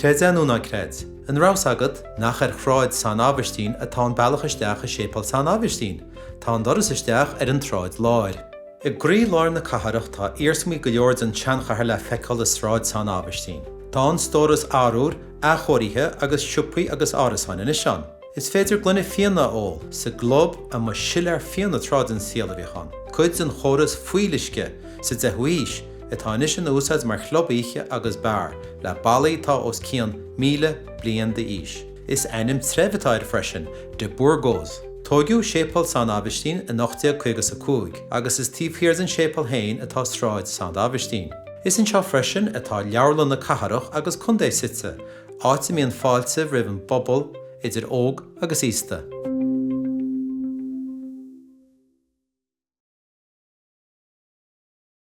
Creid é nó ná creid, an raibh 's agat nach ar Shráid San Aibhistín atá an bealach isteach i Séipéal San Aibhistín? Tá an doras isteach ar an tSráid Láir. I gcroí-lár na cathrach tá iarsmaí go leor den tseanchathair le feiceáil i Sráid San Aibhistín. Tá an stóras arbhair athchóirithe agus siopaí agus árasáin anois ann. Is féidir gloine fíona a ól sa gclub a mba siléar fíona tráth den saol a bhíodh ann, cuid den chóras fuíolluisce sa 10ú haois, atá anois in úsáid mar chlub oíche agus beár, le ballaí atá os cionn 1,000 bliain d'aois. Is ainm treibh atá air freisin, de Burgos. Tóigeadh Séipéal San Aibhistín in 1855 agus is taobh thiar den séipéal féin atá Sráid San Aibhistín. Is anseo freisin atá Leabharlann na Cathrach agus Contae suite, áit a mbíonn fáilte roimh an bpobal, idir óg agus aosta.